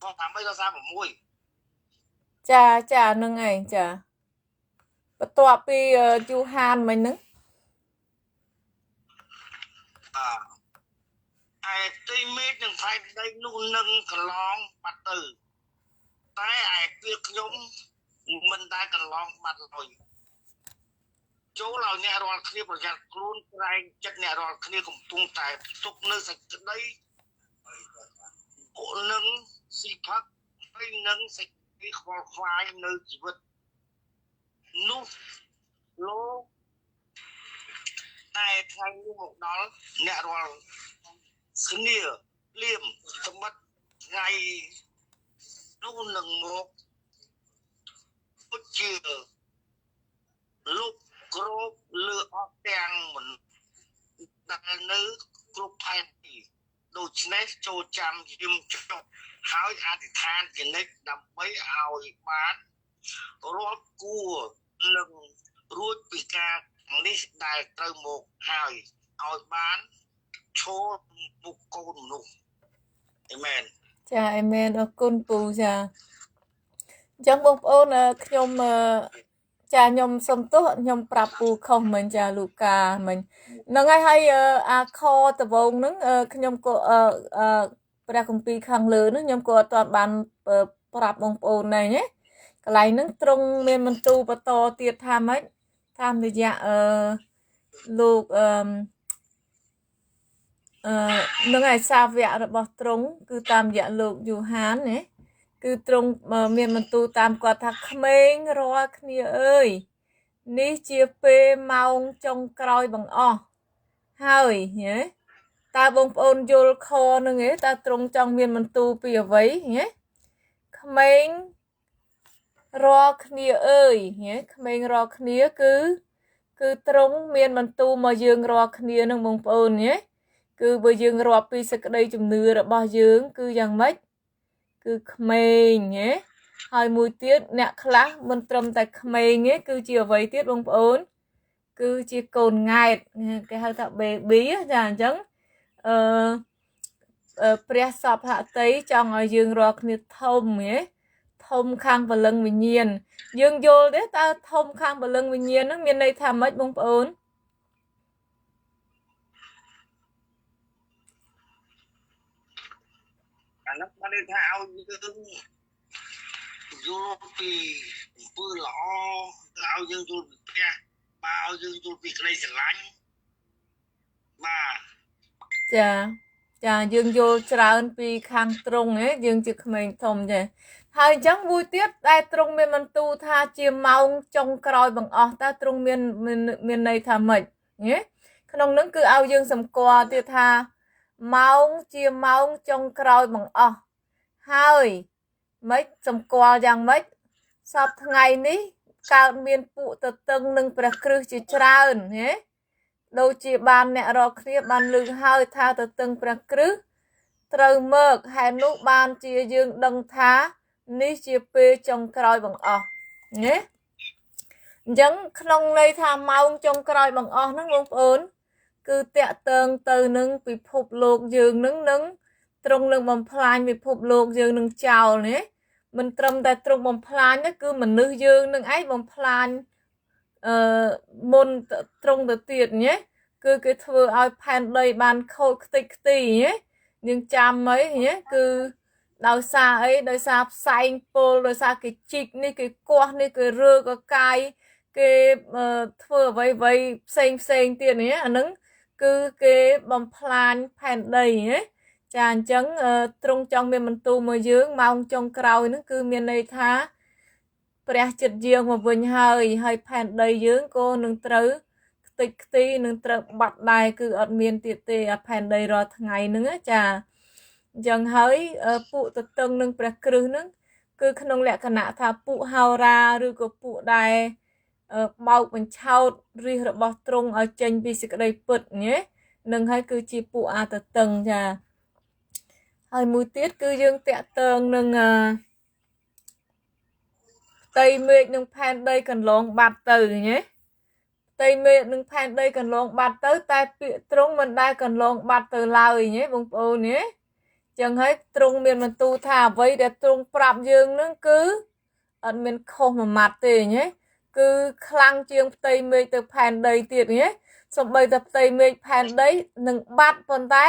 ខ33ដល់36 ចាចាហ្នឹងឯងចាបន្ទាប់ពីយូហានមិញហ្នឹង បាទឯផ្ទៃមេឃនិងផែនដីនោះនឹងកន្លងបាត់ទៅតែឯពេលខ្ញុំមិនដែលកន្លងបាត់ឡើយចូលឲ្យអ្នករាល់គ្នាប្រយ័ត្នខ្លួនក្រែងចិត្តអ្នករាល់គ្នាកំពុងតែផ្ទុកនៅសេចក្តីនឹងស៊ីផឹកហើយនឹងសេចក្តីខ្វល់ខ្វាយនៅជីវិតនោះលោកតែថ្ងៃនេះមកដល់អ្នករាល់គ្នាលៀមសម្បត្តិថ្ងៃនោះនឹងមកជាលុបគ្របលើអស់ទាំងមនុស្សដែលនៅគ្រប់ផែនទីដូច្នេះចូលចាំយាមចុះហើយអធិដ្ឋានជានិច្ចដើម្បីឲ្យបានរាប់គួរនឹងរួចពីការនេះដែលត្រូវមកហើយឲ្យបានឈរមុខកូនមនុស្សអេមែន ចាអេមែនអរគុណពូចាអញ្ចឹងបងប្អូនខ្ញុំចាខ្ញុំសុំទោសខ្ញុំប្រាប់ពូខុសមិញចាលូកាមិញហ្នឹងហើយហើយអាខដវងហ្នឹងខ្ញុំក៏ព្រះគម្ពីរខាងលើហ្នឹងខ្ញុំក៏អត់ទាន់បានប្រាប់បងប្អូនដែរណាកន្លែងហ្នឹងទ្រង់មានបន្ទូលបន្តទៀតថាម៉េចតាមរយៈលោកនឹងឯសាវករបស់ទ្រង់គឺតាមរយៈលោកយូហានណាគឺទ្រង់មានបន្ទូលតាមគាត់ថាក្មេងរាល់គ្នាអើយនេះជាពេលម៉ោងចុងក្រោយបង្អស់ហើយណាតើបងប្អូនយល់ខនឹងឯងតើទ្រង់ចង់មានបន្ទូលពីអ្វីណាក្មេងរាល់គ្នាអើយណាក្មេងរាល់គ្នាគឺទ្រង់មានបន្ទូលមកយើងរាល់គ្នានឹងបងប្អូនណាគឺបើយើងរាប់ពីសេចក្តីជំនឿរបស់យើងគឺយ៉ាងម៉េចគឺក្មេងណាហើយមួយទៀតអ្នកខ្លះមិនត្រឹមតែក្មេងទេគឺជាអ្វីទៀតបងប្អូនគឺជាកូនង៉ែតគេហៅថា baby ចាអញ្ចឹងអឺព្រះសពហតីចង់ឲ្យយើងរាល់គ្នាធំហ៎ធំខាងព្រលឹងវិញ្ញាណយើងយល់ទេតើធំខាងព្រលឹងវិញ្ញាណហ្នឹងមានន័យថាម៉េចបងប្អូន អានោះបានន័យថាឲ្យយើងយល់ពីអំពើល្អឲ្យយើងយល់ពីព្រះបាទឲ្យយើងយល់ពីក្តីស្រឡាញ់បាទ ចាចាយើងយល់ច្រើនពីខាងត្រង់ហ៎យើងជាក្មេងធំចេះហើយអញ្ចឹងមួយទៀតដែលត្រង់មានបន្ទូលថាជាម៉ោងចុងក្រោយបង្អស់តើត្រង់មានមានន័យថាម៉េចហ៎ក្នុងនឹងគឺឲ្យយើងសម្គាល់ទៀតថាម៉ោងជាម៉ោងចុងក្រោយបង្អស់ហើយម៉េចសម្គាល់យ៉ាងម៉េចសពថ្ងៃនេះកើតមានពួកទទឹងនឹងព្រះគ្រឹះជាច្រើនហ៎ដូចជាបានអ្នករាល់គ្នាបានលើកហើយថាទទឹងព្រះគ្រឹះ ត្រូវមកហេតុនោះបានជាយើងដឹងថានេះជាពេលចុងក្រោយបង្អស់ណាអញ្ចឹងក្នុងន័យថាម៉ោងចុងក្រោយបង្អស់ហ្នឹងបងប្អូនគឺតាក់ទងទៅនឹងពិភពលោកយើងនឹងត្រង់នឹងបំផ្លាញពិភពលោកយើងនឹងចោលណាមិនត្រឹមតែត្រង់បំផ្លាញទេគឺមនុស្សយើងនឹងឯងបំផ្លាញមុនត្រង់ទៅទៀតណាគឺគេធ្វើឲ្យផែនដីបានខូចខ្ទេចខ្ទីណាយើងចាំអីណាគឺដោយសារអីដោយសារផ្សែងពុលដោយសារគេជីកនេះគេគាស់នេះគេរើកកាយគេធ្វើអ្វីៗផ្សេងផ្សេងទៀតនេះអានឹងគឺគេបំផ្លាញផែនដីណាចាអញ្ចឹងត្រង់ចង់មានបន្ទូលមកយើងម៉ោងចុងក្រោយហ្នឹងគឺមានន័យថាព្រះចិត្តយាងមកវិញហើយហើយផែនដីយើងក៏នឹងត្រូវខ្ទេចខ្ទីនឹងត្រូវបាត់ដែរគឺអត់មានទៀតទេអាផែនដីរាល់ថ្ងៃហ្នឹងណាចាអញ្ចឹងហើយពួកទទឹងនឹងព្រះគ្រឹះហ្នឹងគឺក្នុងលក្ខណៈថាពួកហោរាឬក៏ពួកដែលបោកបញ្ឆោតរិះរបស់ទ្រង់ឲ្យចេញពីសេចក្តីពិតណានឹងហើយគឺជាពួកអាទទឹងចាហើយមួយទៀតគឺយើងតាក់ទងនឹងផ្ទៃមេឃនិងផែនដីកន្លងបាត់ទៅណាផ្ទៃមេឃនិងផែនដីកន្លងបាត់ទៅតែពាក្យទ្រង់មិនដែលកន្លងបាត់ទៅឡើយណាបងប្អូនណាចឹងហើយទ្រង់មានបន្ទូលថាអ្វីដែលទ្រង់ប្រាប់យើងនឹងគឺអត់មានខុសមួយម៉ាត់ទេណាគឺខ្លាំងជាងផ្ទៃមេឃទៅផែនដីទៀតណាសំបីតែផ្ទៃមេឃផែនដីនឹងបាត់ប៉ុន្តែ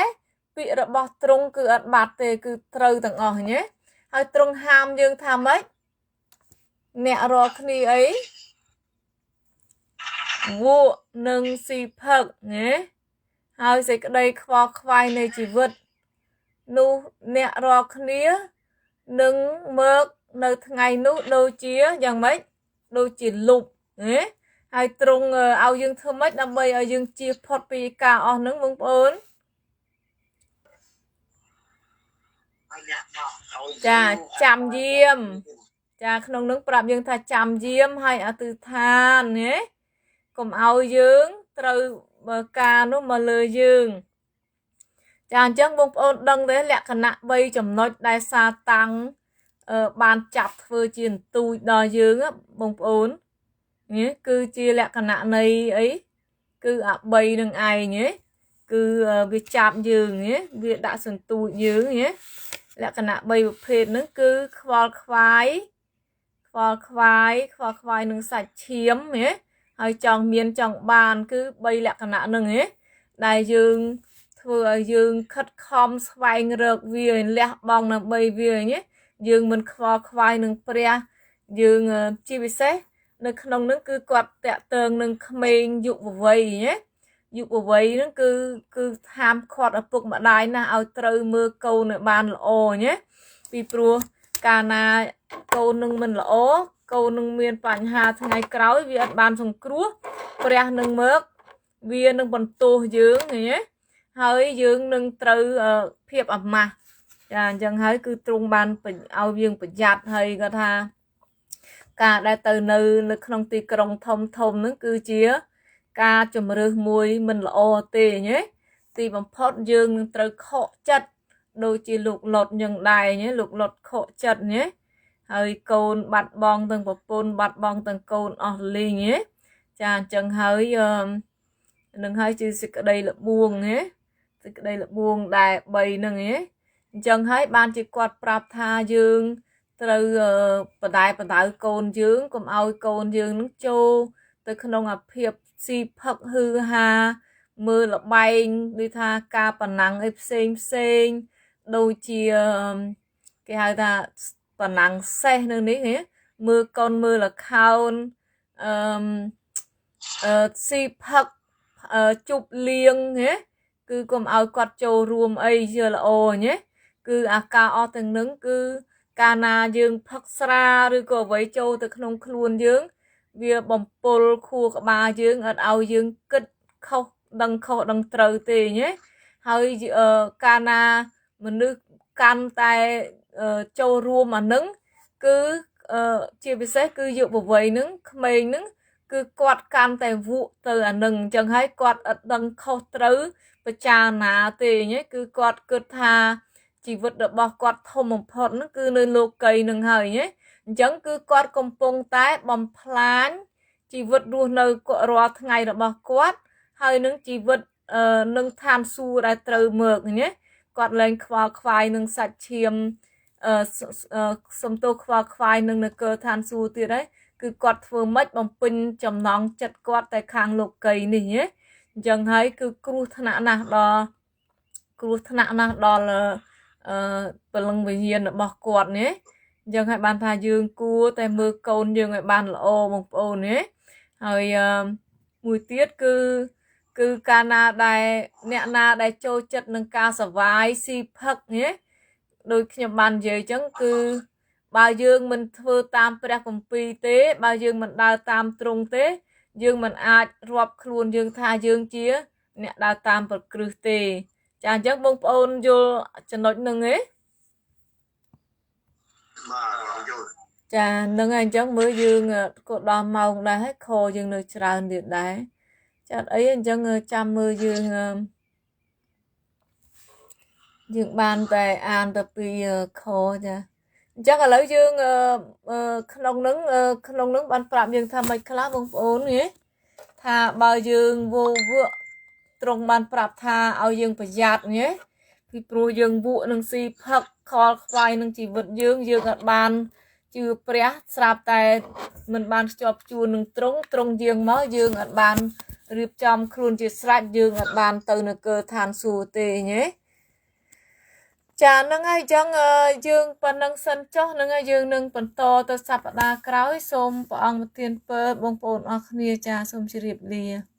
ពាក្យរបស់ទ្រង់គឺអត់បាត់ទេគឺត្រូវទាំងអស់ណាហើយទ្រង់ហាមយើងថាម៉េចអ្នករាល់គ្នាអីវក់និងស៊ីផឹកណាហើយសេចក្តីខ្វល់ខ្វាយនៃជីវិតនោះអ្នករាល់គ្នានឹងមកនៅថ្ងៃនោះដូចជាយ៉ាងម៉េចដូចជាលុបណាហើយទ្រង់ឲ្យយើងធ្វើម៉េចដើម្បីឲ្យយើងជៀសផុតពីការអស់ហ្នឹងបងប្អូនចាចាំយាមចាក្នុងនឹងប្រាប់យើងថាចាំយាមហើយអធិដ្ឋានណាកុំឲ្យយើងត្រូវបើការនោះមកលើយើងចាអញ្ចឹងបងប្អូនដឹងទេលក្ខណៈ3ចំណុចដែលសាតាំងបានចាប់ធ្វើជាអន្ទូចដល់យើងបងប្អូននេះគឺជាលក្ខណៈនៃអីគឺអា3នឹងឯងគឺវាចាប់យើងវាដាក់សន្ទូចយើងលក្ខណៈ3ប្រភេទហ្នឹងគឺខ្វល់ខ្វាយខ្វល់ខ្វាយខ្វល់ខ្វាយនឹងសាច់ឈាមហើយចង់មានចង់បានគឺ3លក្ខណៈហ្នឹងដែលយើងធ្វើឲ្យយើងខិតខំស្វែងរកវាលះបង់ដើម្បីវាយើងមិនខ្វល់ខ្វាយនឹងព្រះយើងជាពិសេសនៅក្នុងហ្នឹងគឺគាត់តាក់ទងនឹងក្មេងយុវវ័យណាយុវវ័យហ្នឹងគឺហាមឃាត់ឪពុកម្ដាយណាស់ឲ្យត្រូវមើលកូនឲ្យបានល្អណាពីព្រោះកាលណាកូននឹងមិនល្អកូននឹងមានបញ្ហាថ្ងៃក្រោយវាអត់បានសង្គ្រោះព្រះនឹងមកវានឹងបន្ទោសយើងណាហើយយើងនឹងត្រូវភាពអាម៉ាស់ចាអញ្ចឹងហើយគឺទ្រង់បានឲ្យយើងប្រយ័ត្នហើយគាត់ថាការដែលទៅនៅក្នុងទីក្រុងធំធំហ្នឹងគឺជាការជំរើសមួយមិនល្អទេណាទីបំផុតយើងនឹងត្រូវខកចិត្តដូចជាលោកលុតយ៉ាងដែរណាលោកលុតខកចិត្តណាហើយកូនបាត់បង់ទាំងប្រពន្ធបាត់បង់ទាំងកូនអស់លីងណាចាអញ្ចឹងហើយនឹងហើយជាសេចក្តីល្បួងណាសេចក្តីល្បួងដែល3ហ្នឹងណាអញ្ចឹងហើយបានជាគាត់ប្រាប់ថាយើងត្រូវបដែបដៅកូនយើងកុំឲ្យកូនយើងនឹងចូលទៅក្នុងអាភាពស៊ីផឹកហឺហាមើលល្បែងដូចថាការប៉ណាំងអីផ្សេងផ្សេងដូចជាគេហៅថាប៉ណាំងសេះនៅនេះមើលកូនមើលល្ខោនអឺស៊ីផឹកជប់លៀងណាគឺកុំឲ្យគាត់ចូលរួមអីជាល្អណាគឺអាការអស់ទាំងនឹងគឺកាលណាយើងផឹកស្រាឬក៏អ្វីចូលទៅក្នុងខ្លួនយើងវាបំពុលខួរក្បាលយើងអត់ឲ្យយើងគិតខុសដឹងខុសដឹងត្រូវទេណាហើយកាលណាមនុស្សកាន់តែចូលរួមអានឹងគឺជាពិសេសគឺយុវវ័យនឹងក្មេងនឹងគឺគាត់កាន់តែវក់ទៅអានឹងអញ្ចឹងហើយគាត់អត់ដឹងខុសត្រូវពិចារណាទេណាគឺគាត់គិតថា ជីវិតរបស់គាត់ធំបំផុតហ្នឹងគឺនៅលោកីនឹងហើយណាអញ្ចឹងគឺគាត់កំពុងតែបំផ្លាញជីវិតរស់នៅរាល់ថ្ងៃរបស់គាត់ហើយនឹងជីវិតនឹងឋានសួគ៌ដែលត្រូវមកណាគាត់លែងខ្វល់ខ្វាយនឹងសាច់ឈាមសំទោសខ្វល់ខ្វាយនឹងនគរឋានសួគ៌ទៀតហើយគឺគាត់ធ្វើម៉េចបំពេញចំណងចិត្តគាត់តែខាងលោកីនេះណាអញ្ចឹងហើយគឺគ្រោះថ្នាក់ណាស់ដល់គ្រោះថ្នាក់ណាស់ដល់អឺពលឹងវិញ្ញាណរបស់គាត់នេះអញ្ចឹងហើយបានថាយើងគួរតែមើលកូនយើងឲ្យបានល្អបងប្អូនណាហើយមួយទៀតគឺកាលណាដែលអ្នកណាដែលចូលចិត្តនឹងការសវាយស៊ីផឹកណាដោយខ្ញុំបាននិយាយអញ្ចឹងគឺបើយើងមិនធ្វើតាមព្រះគម្ពីរទេបើយើងមិនដើរតាមទ្រង់ទេយើងមិនអាចរាប់ខ្លួនយើងថាយើងជាអ្នកដើរតាមព្រះគ្រិស្តទេចាអញ្ចឹងបងប្អូនយល់ចំណុចហ្នឹងទេបាទយល់ចាហ្នឹងហើយអញ្ចឹងមើលយើងក៏ដល់ម៉ោងដែរហើយខយើងនៅច្រើនទៀតដែរចាអត់អីអញ្ចឹងចាំមើលយើងយើងបានតែអានទៅពីខចាអញ្ចឹងឥឡូវយើងក្នុងហ្នឹងបានប្រាប់យើងថាម៉េចខ្លះបងប្អូនហ៎ថាបើយើងវោវក់ត្រង់បានប្រាប់ថាឲ្យយើងប្រយ័ត្នហ៎ពីព្រោះយើងវក់នឹងស៊ីផឹកខលខ្វាយនឹងជីវិតយើងយើងអត់បានជឿព្រះស្រាប់តែមិនបានខ្ជាប់ខ្ជួននឹងត្រង់យើងមកយើងអត់បានរៀបចំខ្លួនជាស្រេចយើងអត់បានទៅនគរឋានសួគ៌ទេហ៎ចាហ្នឹងហើយអញ្ចឹងយើងប៉ុណ្ណឹងសិនចុះហ្នឹងហើយយើងនឹងបន្តទៅសប្តាហ៍ក្រោយសូមព្រះអង្គប្រទានពរបងប្អូនអរគ្នាចាសូមជម្រាបលា។